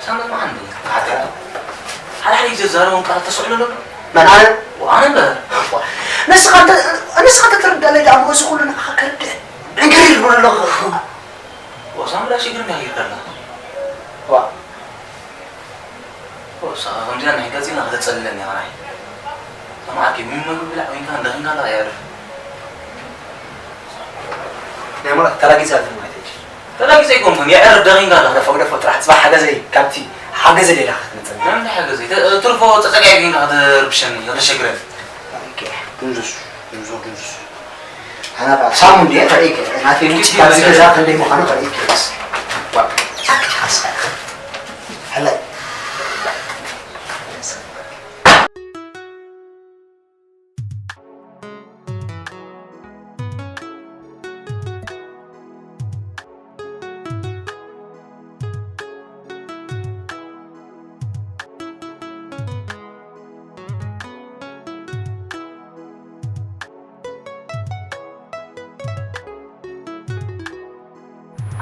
ሳምሪ መዓንዲ ተሓትካ። ሓድሓደ ግዜ ዝዛረቦም ቃላት ተስዕሎ ኣሎ። መን ኣነ? ኣነ እምበር። ንስኻ እንተ-፣ ንስኻ እንተተረዳእለይ ደኣ እሞ እዚ ኩሉ ንዓኻ ከርድእ ዕንክሪር ይብሎ ኣለኹ። ወሳምራ ሽግር እንታይ ይርዳና? ዋ። ወሳ ከምዚኣ ናይ ገጺና ከተጸልለኒ ኸራይ። ሰማዕኪ፣ ምን መግቢ ብላዕ ወይንካ እንደኺንካ ኣለኻ ያድር። ናይ መርዓ ተላጊጻ ኣለኹ ማለት እዩ። ተላጊጸ ኣይኮንኩን፣ የዕር ደኺንካ ኣለኻ። ደፈው ደፈው ጥራሕ፣ ጽባሕ ሓገዘይ፣ ካብቲ ሓገዘ ሌላ ክትመጸኒ። ንምንታይ ሓገዘይ? ተ-፣ ትርፎ ጸጸጋይ ጌንካ ክትርብሸኒ፣ ከተሸግረኒ። ኦኬ፣ ድንዙስ፣ ድንዙ፣ ድንዙስ። ኣና ኸኣ ሳሙን ድየ ከርእይክ፣ ናተይ ውጭ ካብዚ ገዛ ክንደይ ምዃኑ ከርእይክ። ዋ፣ ኣክ ሓሳ። ሕላይ።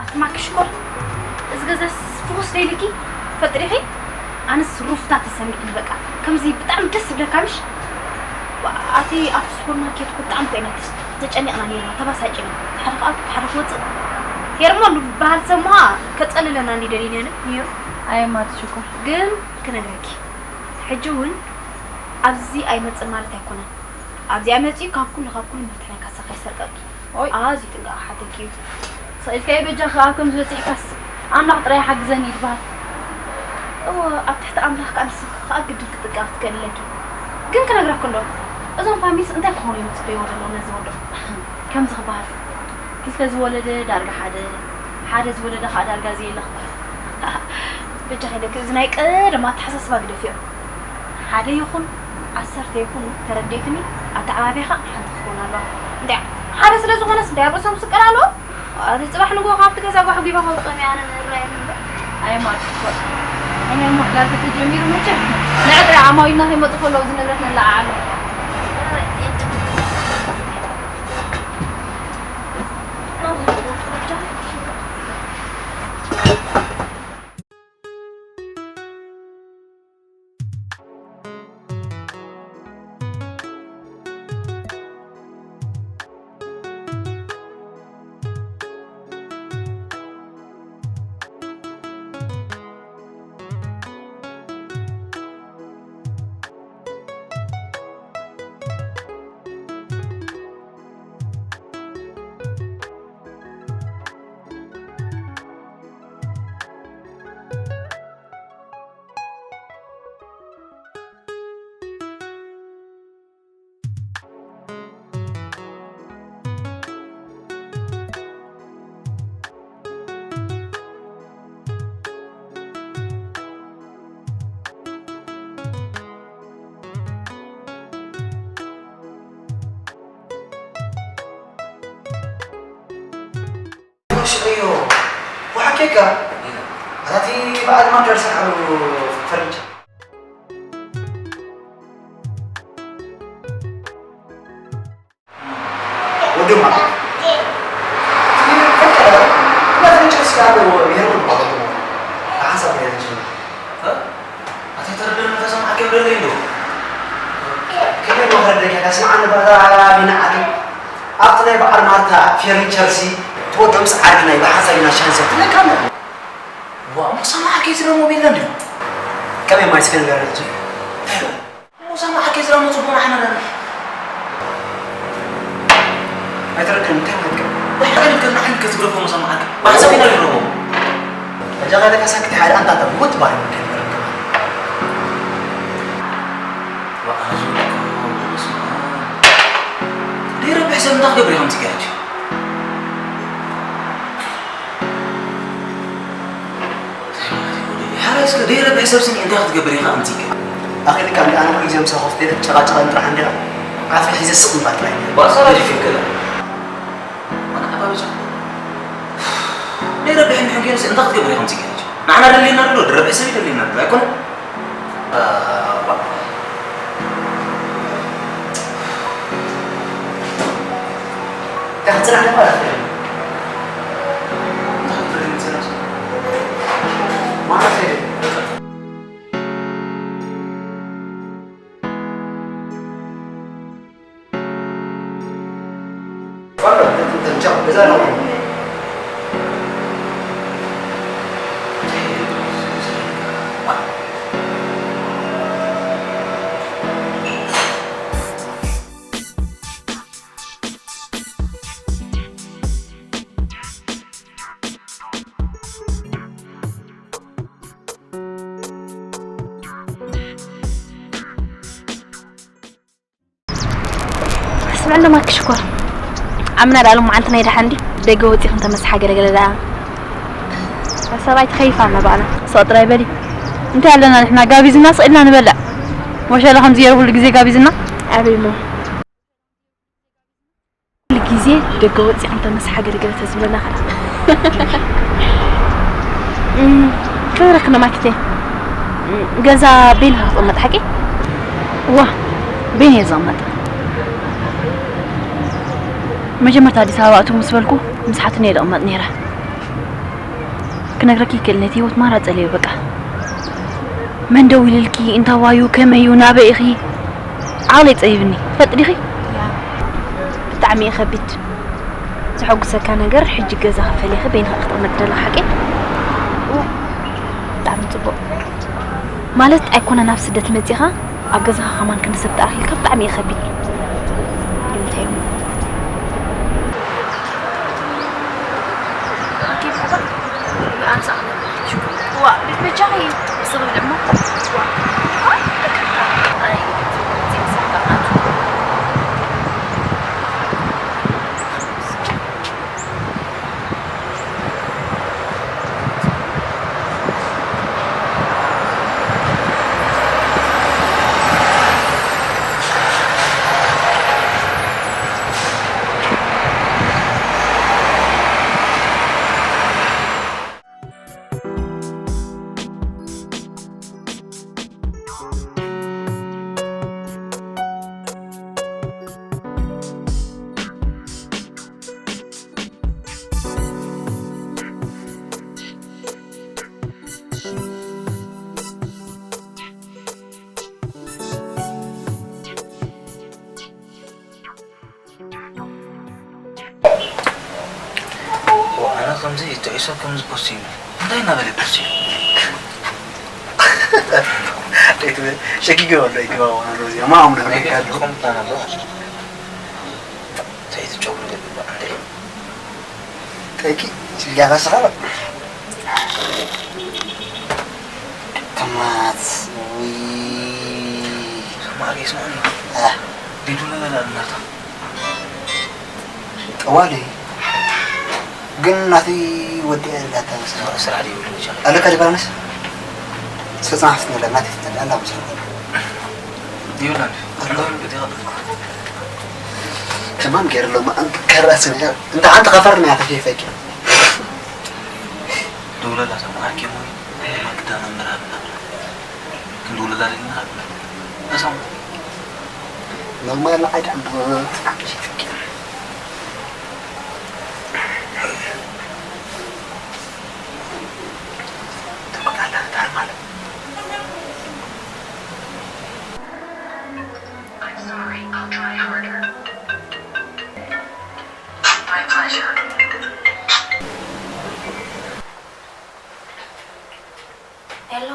ኣቲ ማኪ ሽኮር፣ እዚ ገዛስ ፍኹስ ዶ ኢልኪ ፈጢሪኺ? ኣነስ ሩፍታ ተሰሚዕኒ በቃ። ከምዚ ብጣዕሚ ደስ ይብለካ ምሽ? ኣቲ ኣብቲ ሱፐርማርኬት እኮ ብጣዕሚ ኮይና ተስ-፣ ተጨኒቕና ነይርና፣ ተባሳጭና። ሓደ ክኣቱ፣ ሓደ ክወፅእ። ሄርሞን ዝበሃል ሰብ እሞ ከፀልለና እንዲ ደሊና ነይሩ። ኣየ ማቲ ሽኮር። ግን ክነግረኪ፣ ሕጂ እውን ኣብዚ ኣይመፅን ማለት ኣይኮነን። ኣብዚኣ መፂኡ ካብ ኩሉ፣ ካብ ኩሉ መፍትሕ ናይ ካሳኻ ይሰርቀኪ። ኦይ። ኣዝዩ ጥንቃቐ ሓተኪ እዩ። ስቕ ኢልካዮ በጃኺ ኣብ ከምዚ በፂሕካስ ኣምላኽ ጥራይ ሓግዘኒ ይትበሃል። እወ፣ ኣብ ትሕቲ ኣምላኽ ከኣ ንስኺ ከኣ ግድን ክትጥንቀቒ ትክእሊ ኣለኪ። ግን ክነግረኪ ኣለኹ፣ እዞም ፋሚሊስ እንታይ ክኾኑ እዮም ዝጽበይዎ ዘለዉ ነዚ ወዶም? ከምዚ ክበሃል፣ ክልተ ዝወለደ ዳርጋ ሓደ፣ ሓደ ዝወለደ ከኣ ዳርጋ ዘየለ ክበሃል። በጃኺ ኢለኪ፣ እዚ ናይ ቀደም ኣተሓሳስባ ግደፍዮ። ሓደ ይኹን ዓሰርተ ይኹን ተረዲእክኒ፣ ኣተዓባብያኻ ሓንቲ ክትከውን ኣለዋ። እንድያ፣ ሓደ ስለ ዝኾነስ እንታይ ኣብ ርእሶም ዝስቀል ኣለዎ? እቲ ጽባሕ ንግሆ ካብቲ ገዛ ጓሕጒባ ከውጽኦም እየ ኣነ ምእራይ እምበር። ኣየ ማርክ እኮ። እኔ እሞ ዕላል ተጀሚሩ መቸም ንዕጥሪ ዓማዊልና ከይመጹ ከለዉ እዚ ንብረት ነለዓዓሉ። ሽዕዮ፣ ወሓኬካ። ኣታቲ በዓል ማንከር ሰሓሉ ፈርንቸር። ወዲ ማንከር። ፈቀደ፣ እና ፈርንቸር ስጋ ኣለዎ፣ ይሄን ነው ባለው። ሓሳብ ነው እንጂ። ኣታ ተረደን ተሰማዕከ ደለይ ዶ? ከመይ ነው ከረደካ? ስማዕ፣ ንባዛ ቢና ዓዲ። ኣብቲ ናይ በዓል ማርታ ፈርንቸር ሲ፣ ትወደም ጻዕድ ናይ ብሓሳብ ኢና ሻንሰ ትለካ ነው። ዋ፣ መሰማዕከ ስለሞ ቢለን ዶ? ከመይ ማይስከን ገረጂ? ሙሳ ማዕከ ዝራ መጽቦ ማሕና ነን። ኣይተረድእን፣ እንታይ ማለት ነው? እንታይ ማለት ነው? ንዓይ ከትግረፎ ሙሳ ማዕከ። ባሕሰብ ኢና ንግረፎ። እዛ ጋር ከሳክት ሓደ ኣንታ ተብውት ባይ። ወዓዙ ደይረብሕ ሰብ እንታይ ክገብር እዮም እዚጋች? ሓራይ እስከ ደይረብሕ ሰብ ስኒ እንታይ ክትገብር ኢኻ ኣምጺእካ? ኣኺልካ እንደ ኣነ ኩሉ ግዜ ምሳኻ ኮፍ ኢለ ጨቓጨቓ ጥራሕ እንዲኻ ዓርፈ ሒዘ ስቕ ምባል ጥራይ። ባእሳ ራጅ ይፍክር። ኣነ ዓባብጫ። ደይረብሕ ምሕን ገይሩስ እንታይ ክትገብር ኢኻ ኣምጺእካ? ንዓና ደልየና ኣሎ፣ ደረብሕ ሰብ ይደልየና ኣሎ፣ ኣይኮነን? ዕንዶ ማኪ ሽኮር። ኣምና ዳሉ መዓልቲ ናይ ደሓን ድዩ? ደገ ወፂኹም ተመሳሓ ገለገለ ደኣ። ሰብኣይ ተኸይፋ ኣላ ባዕላ። ስቕ ጥራይ በሊ። እንታይ ኣለና ንሕና? ጋቢዝና ስቕ ኢልና ንበልዕ። ወሸለ ከምዚ ገይሩ ኩሉ ግዜ ጋቢዝና? ኣበይ እሞ? ኩሉ ግዜ ደገ ወፂኹም ተመሳሓ ገለገለ ተዝብለና ኸላ። እም፣ ክብረክ ነማኪተ። እም፣ ገዛ ቤን ሃፍ መጣ ሓቂ? ዋ፣ ቤን እየ ዝቕመጥ። መጀመርታ ኣዲስ ኣበባ እትው ምስ በልኩ፣ ምስ ሓትነ እየ ዝቕመጥ ነይረ። ክነግረኪ ይክእል፣ ነቲ ህይወት ማራ ጸልዮ በቃ። መን ደው ኢልልኪ፣ እንታዋዩ፣ ከመዩ፣ ናበይ ኢኺ? ዓቕለይ ጸቢብኒ፣ ትፈልጢ ዲኺ? ያ፣ ብጣዕሚ እዩ ከቢድ። ዘሐጉሰካ ነገር፣ ሕጂ ገዛ ፈሊኺ በይንኻ ክትቕመጢ ደለኻ ሓቂ? ብጣዕሚ ጽቡቕ። ማለት ኣይኮነን ኣብ ስደት መጺኻ፣ ኣብ ገዛኻ ከማን ክንዲ ሰብ ተኣኺልካ ብጣዕሚ እዩ ከቢድ። እንታይ እዩ? ዋ፣ ቤት በጃኺ ስቕ ብሊ እሞ። ዋ። ኣይ፣ ኣነ ከምዚ ጥዑይ ሰብ ከምዚ ፖስት እዩ። እንታይ እናበለ ፖስት እዩ? ሸኪገ ወላ ይግባ ወላ ሮዚ። ኣማ ኣምና ናይ ከካሉ። ኮምታ ነበር። እንታይ ትጨጉሩ ደብባ እንዴ? ጠቂ ችግር ያጋስራ። ተማት፣ ውይ። ሰማሪ ስማኒ። አ። ቢዱለ ለላ እናታ። ጠዋሊ። ግን ናተይ ወዲ እንዳታ ስራሕ ድዩ ይብሉ ይችላል። ኣለካ ዲባነስ? እስከ ጽናሕ ፍትነላ፣ ናተይ ፍትነላ፣ ኣላ መስራት። ይብላል። እንደውም ብትይቕ። ተማም ገይርሎም፣ ኣንተ ከራስ ነህ። እንተ ኣንተ ከፈር ነህ፣ ተፊፈቂ። ደውለላ፣ ሰማዕኪ ሞይ፣ ማክዳ መምህር ኣብና። ክንድውለላ ደሊና ኣብና። እዞም ኖርማል ኣይደም ተፈቂ። ተቆጣላ፣ ታርማል። I'm sorry, I'll try harder. My pleasure. ሄሎ።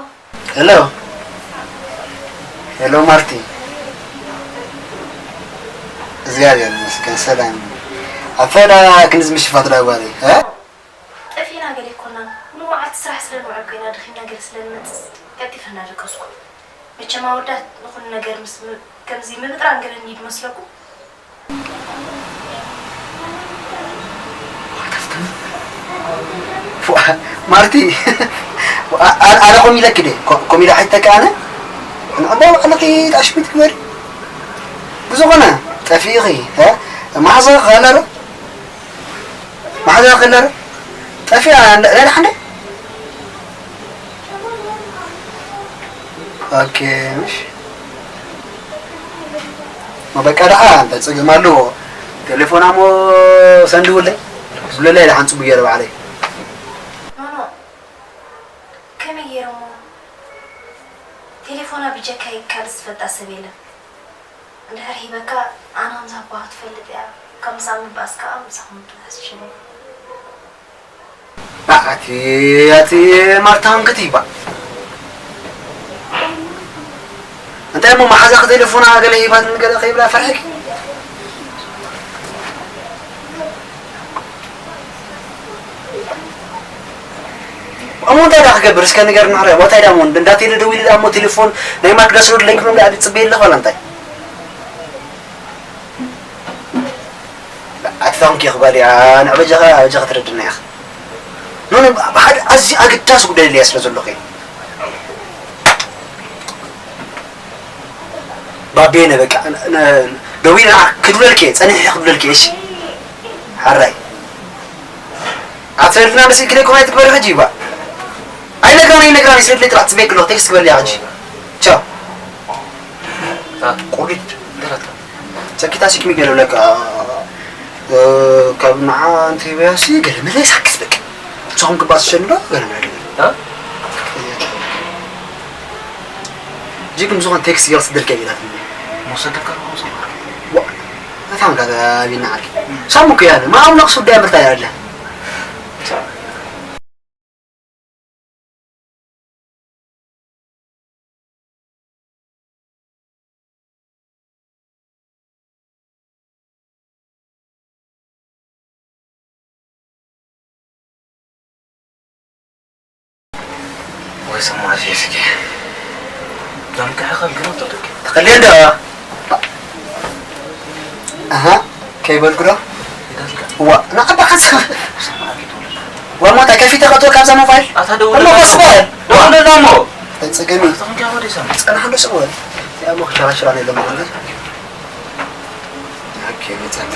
ሄሎ። ሄሎ ማርቲ። እግዚኣብሔር ይመስገን ሰላም። ኣፈላ ክንዚ ምሽፋት ዳጓለይ፣ እ? ጠፊእና ገለ ኣይኮናን። ሙሉ መዓልቲ ስራሕ ስለ ንውዕል ኮይና ደኺምና ገለ ስለ ንመጽእ ቀልጢፈ እናደቀስኩ። መቸም ኣወዳት ንኹሉ ነገር ምስ ም-፣ ከምዚ ምብጥራን ገለ እንሂድ መስለኩም? ፉ-፣ ማርቲ፣ ኣ-፣ ኣ-፣ ኣነ ኮም ኢለኪ ደ? ኮ-፣ ኮም ኢለ ኣይተካ ኣነ? ንዕዳ ባዕልኺ ጣሽሚት ግበሪ። ብዝኾነ፣ ጠፊእኺ፣ እ? መሓዛ ኸላ ዶ? መሓዛ ኸላ ዶ? ጠፊኣ፣ እንዳ-፣ እንዳ-፣ እንዳ-፣ ኦኬ፣ ምሽ። ሞ በቃ ደሓ፣ እንታይ ጸገም ኣለዎ? ቴሌፎና ሞ ሰንድውለይ። ዝብለለይ ደሓን ጽቡቅ ገይረ ባዕለይ። ኖኖ፣ ከመይ ገይረ እሞ? ቴሌፎና ብጀካይ ካልእ ዝፈልጣ ሰብ የለን። እንድሕር ሂበካ፣ ኣነ ከም ዝሃብኳ ክትፈልጥ እያ። ካብ ምሳኣ ምብኣስ ከኣ ምሳኹም ምብኣስ ይሽመ። ኣቲ፣ ኣቲ ማርታ፣ ሃንክቲ ይባ። እንታይ እሞ መሓዛኺ ቴሌፎና ገለ ሂባትኒ ገለ ከይብላ ፈርሕኪ? እሞ እንታይ ደኣ ክገብር እስከ ንገርኒ ሕራይ። እንታይ ደኣ እሞ እንዳ ቴሌ ደዊሉ ደኣ እሞ ቴሌፎን ናይ ማክዳ ስሩድ ለይክኖም ደኣ ዝጽበየ ኣለኹ ዋላ እንታይ? ኦኬ ክባል እያ። ንዕ በጃኻ በጃኻ ትረድና ኢኻ። ኖ ኖ፣ ብሓደ ኣዝዩ ኣገዳሲ ጉዳይ ደልያ ስለ ዘለኹ እየ። ባቤነ በቃ ነ- ነ- ደዊለ ንዓ ክድውለልክ እየ፣ ጸኒሐ ክድውለልክ እየ። እሺ ሓራይ ኣትረድና። በስ ክደ ኮማይ ትግበር ሕጂ ይባ ኣይነግራን ኣይነግራን። ስለ ድሌት ጥራሕ ጽበይ ክሎ ቴክስት ክበል እያ ሕጂ። ቻው። ቁሪድ ሰኪታ ሲክሚ ገለ ብለካ ካብ ንዓ እንተ በያሲ ገለ መለ ሳክስ በቃ ንስኹም ክባስ ሸንዶ ገለ መለ እ? ጂግም ዝኾን ቴክስት ገርስ ድልከ ኢላት መውሰደካ ዋ እታን ጋር ቢና ዓል ሳሙክ ያለ ማም ነቅሱ ዳይ ምርታ ያለ ወይ ሰማዕሲ እስኪ ደምቀሐኸ ግን ተደቂ ተኸልየ እንደ ኣሃ ከይበልኩ ዶ ዋ ንዓባ ሓንስ ዋ ሞታ ከፊተ ቀጥሎ ካብዛ ሞባይል ኣታ ደውል እሞ ደውል ደውል ደሞ ተጸገሚ ተኸንካ ወደ ሰም ጸናሕ ዶ ሰወል ያሞ ሸራሽራ ነው ለማለት ኦኬ መጸና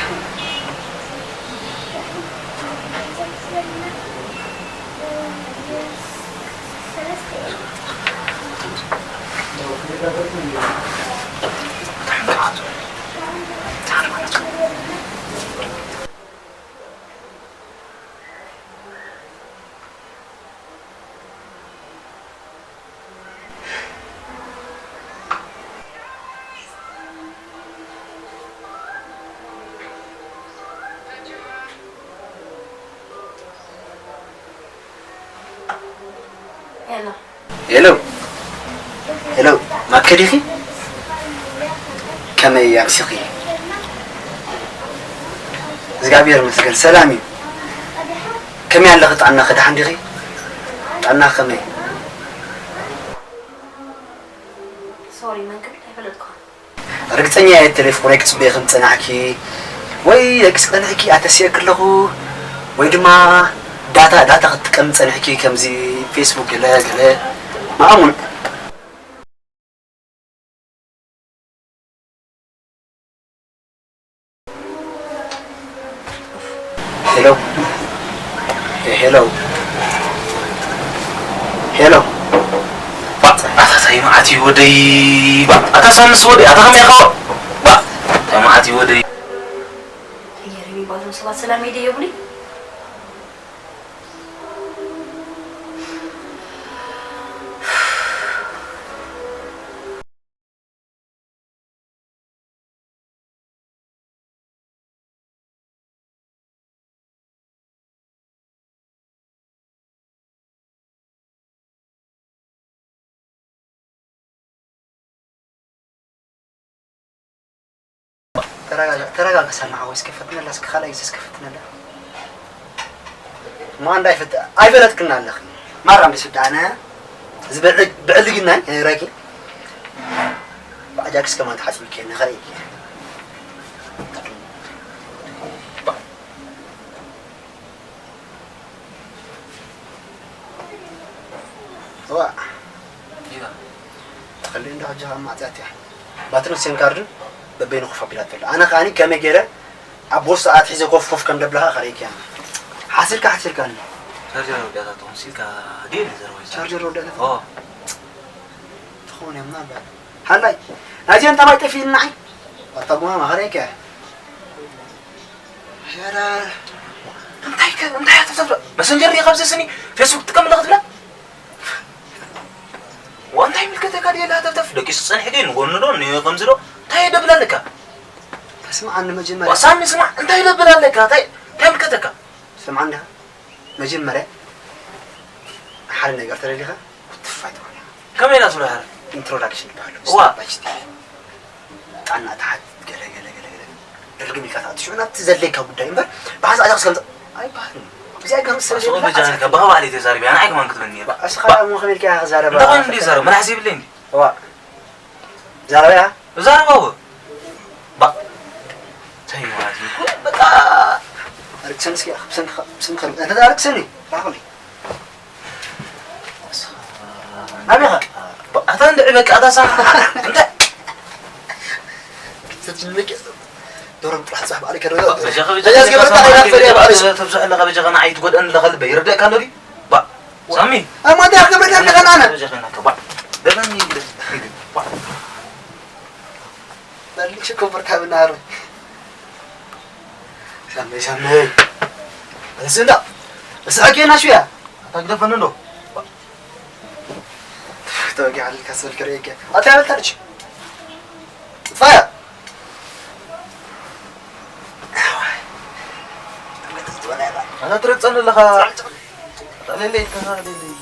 ሄሎ ሄሎ ማከ ዲኺ ከመይ ኣምሲኺ እግዚኣብሔር ይመስገን ሰላም እዩ ከመይ ኣለኺ ጥዕናኺ ደሓን ዲኺ ጥዕናኺ ከመይ ሶሪ መን ክብል ኣይፈለጥኩ ርግጸኛ እየ ቴሌፎነይ ክጽበየኺ ምጸናሕኪ ወይ ደቂስ ክጸንሕኪ ኣተሲየኪ ኣለኹ ወይ ድማ ዳታ ዳታ ክትጥቀሚ ጸኒሕኪ ከምዚ ፌስቡክ ገለ ገለ መኣሙን ሄሎ ሄሎ ሄሎ ኣታ ታይ መዓት እዩ ወደይ ኣታ ሳምስ ወደይ ኣታ ከመይ ኢኻ ታይ መዓት እዩ ወደይ ኣየር የሚባሉ ሰባት ሰላም ሄደ የቡኒ ተረጋጋ ሰማሓ ወይ እስከፈትነላ እስከ ካልኣይ እስከፈትነላ እሞ ኣንዳ ኣይፈለጥክን ኣለኺ ማራ ምስ ወዳእና እዚ ብዕልግናይ ነግረኪ ብኣጃክስ ከማን ተሓፂብኪ ንኸርእይኪ እዋ ተኸልዩ እንዳ ሕጂ ካብ ማዕፅያት እያ ባትርን ሴም ካርድን በበይኑ ኮፍ ኣቢላቶ ኣሎ ኣነ ከዓኒ ከመይ ገይረ ኣብ ቦርሳ ኣትሒዘ ኮፍ ኮፍ ከም ደብለኻ ከርእየኪ እያ ሓሲርካ ሓሲርካ ኣሎ ቻርጀር ወዳእታ ትኾን ሲልካ ድየ ንዘረባ ቻርጀር ወዳእታ ትኾን እያ ምናልባት ሃላይ ናይዚአን ጠባይ ጠፊእኒ ንዓይ ኣታ ጉማማ ከርእየኪ እያ ኧረ እንታይ ከ እንታይ ኣትብዛ መስንጀር ዲኻ ኣብዚ ስኒ ፌስቡክ ትጥቀም ኣለኻ ትብላ ዋ እንታይ ይምልከተካ ድየ ላተፍተፍ ደቂሱ ጸኒሑ ግን ንጎኒ ዶ ንኸምዚ ዶ እንታይ የደብል ኣለካ ስምዓኒ መጀመርያ ሳሚ ስማዕ እንታይ የደብል ኣለካ እንታይ እንታይ ይምልከተካ ስምዓኒ ዲኻ መጀመርያ ሓደ ነገር ተደሊኻ ትፋይ ትኾን ከመይ ኢና ትብሎ ሕረ ኢንትሮዳክሽን ይበሃሉ ዋ ጥዕና ትሓት ገለ ገለ ገለ ገለ ድርግም ኢልካ ትኣቱ ሽዑ ናብቲ ዘድለየካ ጉዳይ እምበር ብሓንሳ ኣጃክስ ከምዚ ኣይበሃልን እዚኣ ገርም ሰብ ዘይብላ ኣጃክስ በኻ ባዕለይ ተዛሪበያ ንዓይ ከማን ክትበኒ ነይራ እስኻ እሞ ከመይ ኢልካ ኢኻ ክዛረባ እንታይ ኮይኑ እንዲ ዛረብ መላሕሲ ይብለይ እንዲ እዋ ዛረባ ኢኻ እዛረባ እወ ባ እንታይ ማለት እዩ በቃ ርክሰን እስኪ ብሰንካ ብሰንካ እንተ ዳርክሰኒ ራኸኒ ናቢኻ ኣታ እንድዒ በቃ ኣታ ሳ እንተ ስትልቅ ዶሮም ጥራሕ ጽሕ ባዕሊ ከረጋ በጃኻ በጃኻ ተብዝሕ ኣለኻ በጃኻ ንዓይ ትጎድአኒ ኣለኻ ልበይ ይርደእካ ኣሎ ድዩ ባ ሳሚ ኣማታ ክብረካ ኣለኻ ናና በጃኻ ናካ ባ ደበኒ ባ በልሽ ኮበርካ ብናሩ ሻመይ ሻመይ እሱ እንዳ እሱ ኣጌና ሽያ ኣታ ግደፈኒ እንዶ ተወጊ ዓልልካ ስብል ክርእየካ ኣታ ያበልታልች ጥፋያ ኣታ ትረግጸኒ ኣለኻ ሌለይ ኢልካ ሌለይ